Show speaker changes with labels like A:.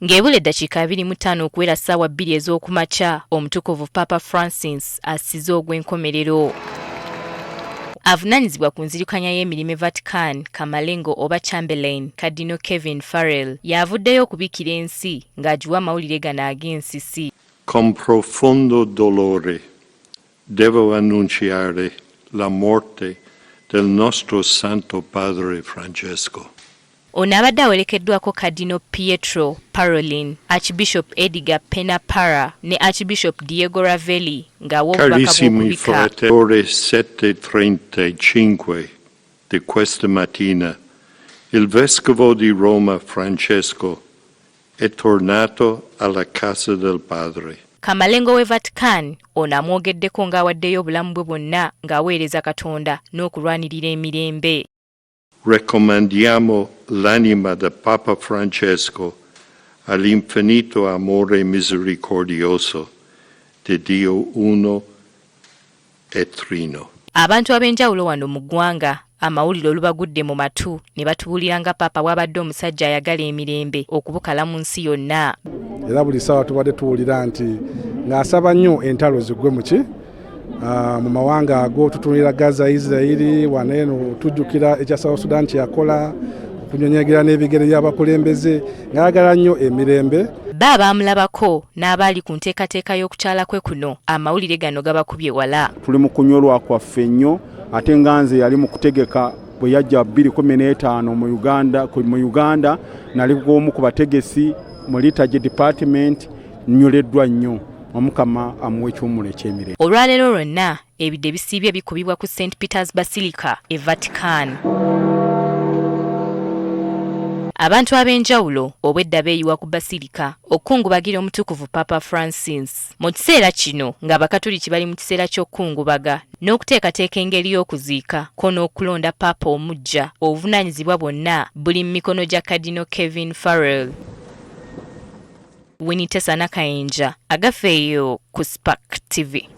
A: Ng'ebula eddakiika 25 okuwera ssaawa 2 ez'okumakya, Omutukuvu Paapa Francis assize ogw'enkomerero. Avunaanyizibwa ku nzirukanya y'emirimu e Vatican, Kamalengo oba Chamberlain, Cardinal Kevin Farrell, y'avuddeyo okubikira ensi ng'agiwa amawulire gano ag'ensisi.
B: Con profondo dolore devo annunciare la morte del nostro Santo Padre Francesco.
A: Ono abadde awerekeddwako Cardinal Pietro Parolin, Archbishop Edgar Pena Parra ne Archbishop Diego Ravelli ng'awa obubaka
B: Carissimi
A: bw'okubika.
B: fratelli, ore 7:35 di questa mattina il vescovo di Roma Francesco è tornato alla casa del Padre.
A: Kamalengo w'e Vatican ono amwogeddeko ng'awaddeyo obulamu bwe bwonna ng'aweereza Katonda n'okulwanirira emirembe.
B: Raccomandiamo l'anima del Papa Francesco all'infinito amore misericordioso di Dio uno e trino.
A: Abantu ab'enjawulo wano mu ggwanga amawulire olubagudde mu matu ne batubuulira nga Paapa bw'abadde omusajja ayagala emirembe okubukala mu nsi yonna.
C: Era buli ssaawa tubadde tuwulira nti ng'asaba nnyo entalo ziggwe muki mu mawanga ago. Tutunulira Gaza, Isirairi, wano eno tujjukira ekya South Sudan kyeyakola okunyonyegera n'ebigere by'abakulembeze, ng'ayagala nnyo emirembe.
A: Ba abaamulabako n'abaali ku nteekateeka y'okukyala kwe kuno, amawulire gano gabakubye wala.
D: Tuli mu kunyolwa kwaffe nnyo, ate nga nze yali mu kutegeka bwe yajja 2015 mu Uganda, mu Uganda nali omu ku bategesi mu liturgy department. Nnyoleddwa nnyo, Omukama amuwa ekiwummulo eky'emirembe.
A: Olwaleero lwonna ebidde bisiibye bikubibwa ku St Peter's Basilica e Vatican. Abantu ab'enjawulo obwedda beeyiwa ku Basilica okukungubagira Omutukuvu Papa Francis. Mu kiseera kino ng'Abakatuliki bali mu kiseera ky'okukungubaga n'okuteekateeka engeri y'okuziika ko n'okulonda Paapa omuggya, obuvunaanyizibwa bwonna buli mu mikono gya Cardinal Kevin Farrell. Winnie Tessa Nakayinja, Agafeeyo ku Spark TV.